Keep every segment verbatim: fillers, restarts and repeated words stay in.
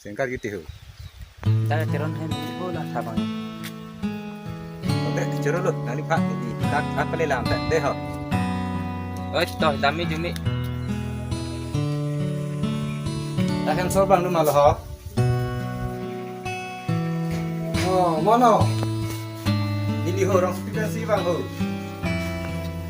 Tengkar gitu ho. Dak cheron hem ho la thabang. Oke, choro lo, nangli pha di tak apa le lam tak deh ho. Oi, toh, dami jumi. Dak hem sor bang lu malo ho. Oh, mano. Neli ho rong speaker si bang ho.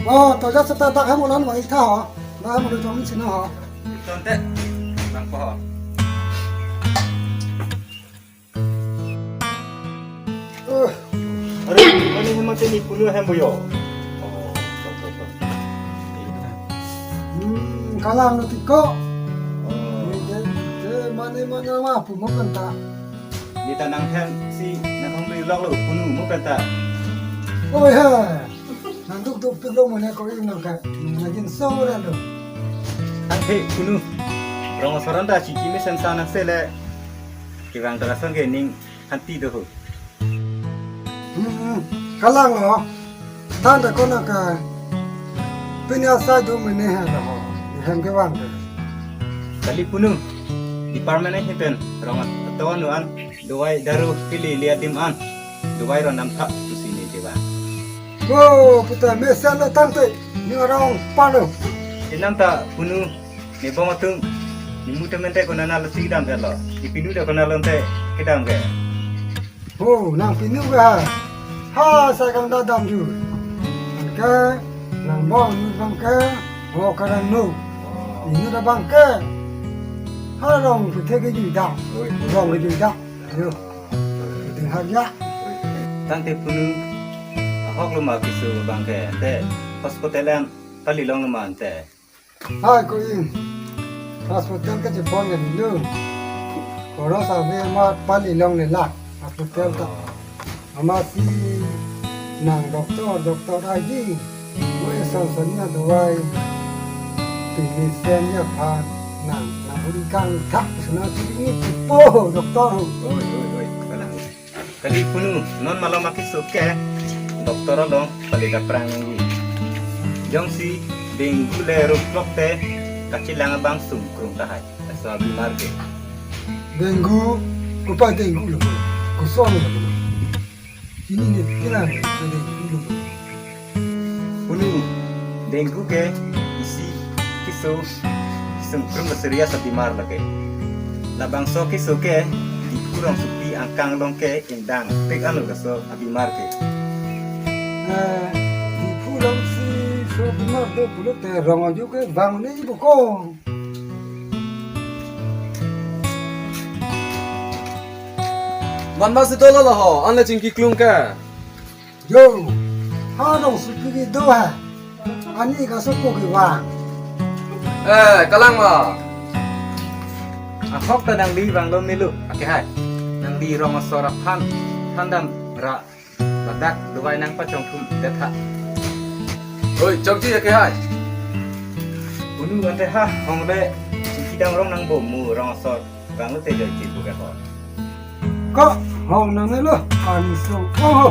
Oh, to ja seta dak hem ulan wa itha ho. Dak hem ulan jong sino ho. Tonte bang po ho. Uh, Are, mane hem mate ni punu hem boyo. Oh, to, to, to. Hmm, kalang lo tiko. Oh. Ni de, de mane mane ma pu mo kanta. Ni ta nang hem si nang hong ri lok lo punu mo kanta. Oi he. Nang duk duk pik lo mo ne ko ing nang ka. Nang jin so ra lo. Tangte punu. Rong asoran ta chiki mesen sa nang sele. Kevang ta lason ke ning hanti do ho. Hmm, kalang lo. Than ta kona ka. Pini asai do mene ha lo ho. Hem kevang ke. Kali punu. Department ahin pen rong aton an. Dawai daru pili li adim an. Dawai ron nam thap tu sini kevang. Ko puta mesen lo tangte. Ni rong pano. Inam ta punu. Ni bong atum, ni mu temen te konana lo si dam ke lo. Ni pinu te konana lo te kedam ke. Oh, nang pinu ke ha. Ha, sai kang da dam ju. Bang ke, nang bong nu bang ke, oh, kadang nu. Pinu da bang ke. Ha, rong ke the ke ju da. Oi. Rong ke ju da. Yo. Ding har ya. Tangte punu. Ahok lo ma kisu bang ke. Te, hospital an, pali long lo ma ante. Hai ko in. Hospital ke chepon ke dulu. Koros ave ma pali long le lak. Hospital ta. Ama si nang doktor, doktor aji. Gue san sania dawai. Pini sen ya phan. Nang, nang uri kang thak sana chini chipo doktor. Oi, oi, oi. Kalang. Kali punu, non malom akiso ke, doktor along pali daprang nangji. Jongsi dengue le ruk lok te, kachilang abang sungkrung tahai. Laso abimar ke. Dengue, kopi dengue lo. Koson lo. Ini ni kena dengue lo. Punu, dengue ke isi kiso, kisungkrung serious abimar lake. Labangso kiso ke, Diphu rongsopi angkang along ke ingdang pik anu laso abimar ke. Eh, Diphu rongsi so abimar do pulote rong ajo ke bang ni buko. Van ma si dolo lo ho, an le chingki klung ke. Yo, ha rongsopi ke do ha. Ani kasopo kevang. Eh, kalang ma. Ahok ta nangli vanglo melu, ake hai. Nangli rong asor aphan, thandam ra, ladak dawai nangpachongthum det ha. Oi, chokji ake hai. Unu ante ha, hong le, chingki dam rong nang bo mu rong asor, vanglo te jai chipu ke ho. Ko, hong nang melu, ani song, oh ho.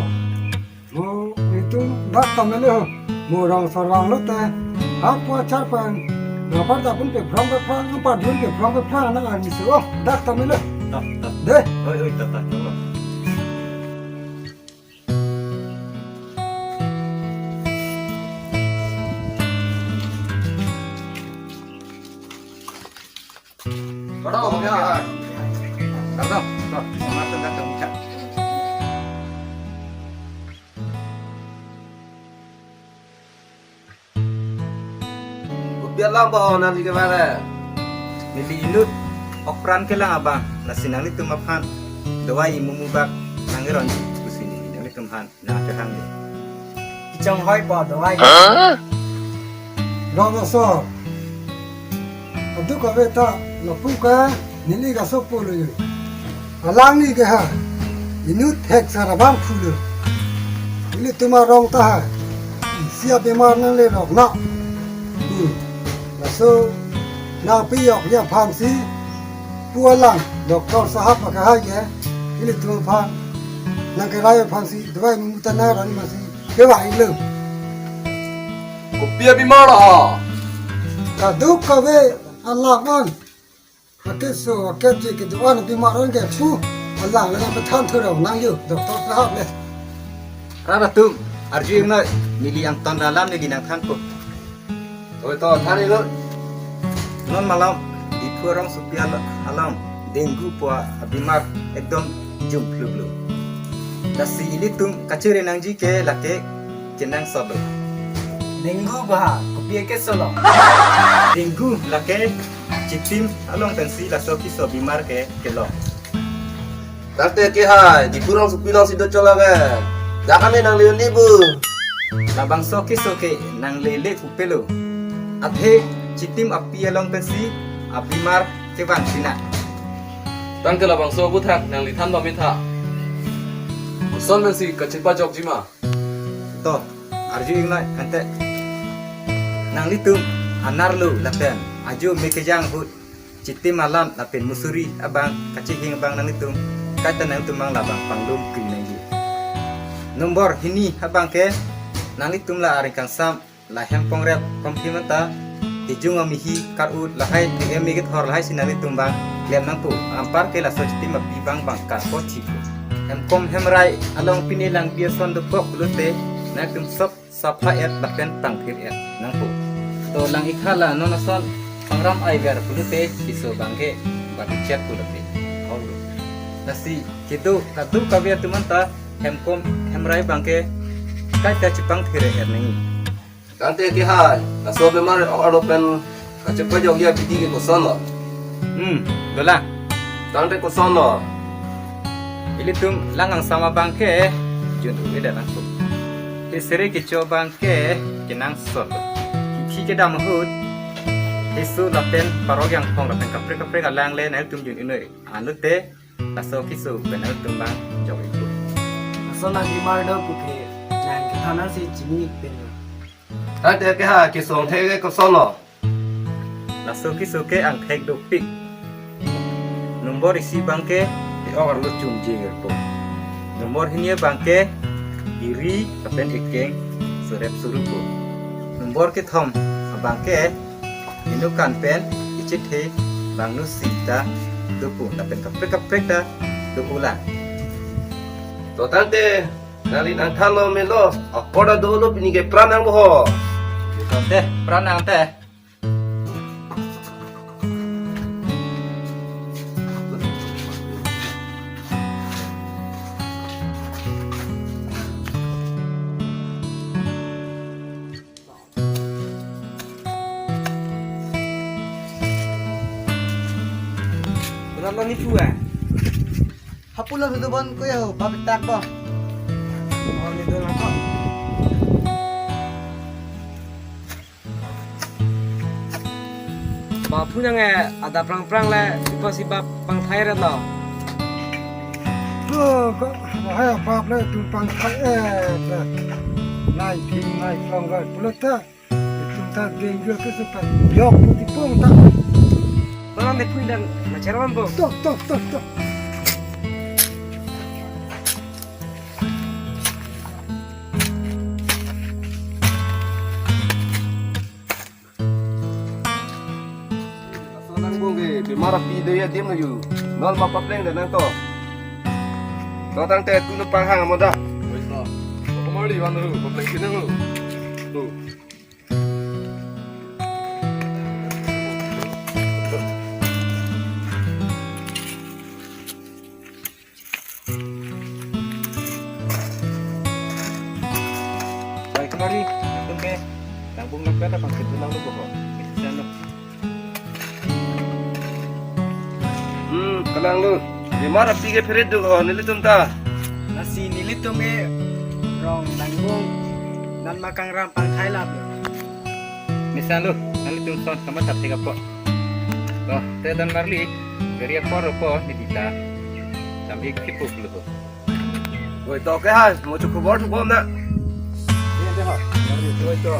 Mo itum dak ta melu ho. Mo rong asor vanglo te. Hap pu achar pen. Nang par da pun pe phrang pe phrang, nang par dun pe phrang pe phrang, nang ani so. Oh, dak ta melu. Dak, dak. Dei. Oi, oi, dak, dak, dak. Pada apa ya? Dak, dak, dak. Sama tentang kamu cak. Kopi alam ba ho nangli kevang le? Neli inut, okpran kelang abang, lasi nanglitum aphan dawai imu mu bak nangkeron pusi neli nanglitum aphan nangkehang ni. Kechonghoi po dawai. Hah? Rong asor. Aduk kave ta lapu ke neli kasopo lo yo. Alang ni ke ha. Inut hek sar abang phu lo. Ilitum arong ta ha. Isi abimar nang le rok na. Hmm. Laso nangpi yok ya aphan si pu alang doktor sahab akehai ke. Ilitum aphan nangkerai aphan si dawai mu ta nang rani ma si kevang iklo. Kopi abimar ha? Kaduk kave alang an. Akeso, akeji kedo-an abimar an ke pu. Alang le nangpethan thurong nang yo, doctor sahab le. Rat atum, arju ingnoi, neli angton ra alam neli nangthanpo. Oi to, than inut. Non malom, Diphu rongsopi alo-, along, dengue pu abimar ekdom jumplublu. Lasi ilitum kachere nangji ke lake kenangsot lo. Dengue ba, kopi akeso lo? Dengue lake chitim along pensi laso keso abimar ke kelong. Tangte kehai, Diphu rongsopi alongsi do chola ke. Dak kami nangle un-e bu. Labangso keso ke nanglele upelo. Athe chitim api along pensi abimar kevan sina. Tangte labangso aputhak nangli than ba mitha. Koson pensi kachepajokji ma? To, arju ingnoi, ante. Nanglitum anerlo lapen ajo me kejang ahut chitim alam lapen musuri abang, kachihing abang nanglitum, kaita nanglitum mang labang panglum kri nangji. Nombor hini abang ke, nanglitum la areng kangsam, la hem pongrep, kompi mata, hijung amihi, kar-ut, lahai, ti emi kethor, lahai si nanglitum bang klem nangpo, anpar ke laso chitim api bang bang karpo chipo. Hemkom hemrai along pine lang biason dokok pulote, nanglitum sop sapha-et lapen tangphir-et nangpo. To lang ikhala non ason pangram aiver pulote keso abang ke badi chet pulote. Holo. Lasi kedo kadu kave atum anta hemkom hemrai abang ke kaita chepangthir-et nangji. Tangte kehai, laso bemar ok arlo pen kachepajokji abidi ke koson lo? Hmm, dolang. Tangte koson lo? Ilitum lang angsam abang ke jun-u-edet nangpo. Kesere kecho abang ke kenangsot lo. Kithi kedam ahut, keso lapen parok jangphong lapen kaprek kaprek alang le nanglitum jun-unoi. Anute, laso keso pen nanglitum bang jok-ikpo. Laso nang bimar do puthe, nang kethan nangsi chini pen. Tangte kehai, keso angthek ke koson lo? Laso keso ke angthek dopik. Nombor isi abang ke, e-ok arlo chungjirpo. Nombor hini abang ke, iri lapen ekeng surep surupo. Nombor kethom abang ke, inut kan pen ichethe bangno sita dopo lapen kaprek kaprek ta do-olang. To tangte, nangli nangthanlo melo, apor ta dolo pini ke pran nangpo ho. Tangte, pran nangte. Pulang bang nipu eh. Hapulo sudah bon ko ya, ho, papetak bang. Oh, ni dolang ko. Bapu nang eh, ada prang-prang le, ipo si bap pangthai ret lo. Lo, ko, hai bap le, tu pangthai eh, le. Nai, ting, nai, klong, rai, pulo ta. Itum ta geng jua ke suka yok putih pung ta. Orang deh pun dan macam apa, Bang? Tuh, tuh, tuh, tuh. Laso nangbong ke bimar api do ya dim na ju. Nol ma papleng dan nangto. To tangte kuno panghang amoda. Wis no. Pamar di wan ru, papleng kinang ru. Tuh. Baik, kemari, langsung ke, tangpung nangkat apa kita lalu boho. Bisa no. Hmm, kalang lo. Bimar api ke pherit do ho, nelitum ta. Lasi nelitum ke rong nangbong, nan makang ram pangthai lap. Misan lo, nanglitum son kamatha thek apot. To, te donmarli, gari apor apor ni dita. Sambil kipuk lo. Oi, to ke ha, mo chukubor chukubor na. Iya, iya, ha. Oi, to.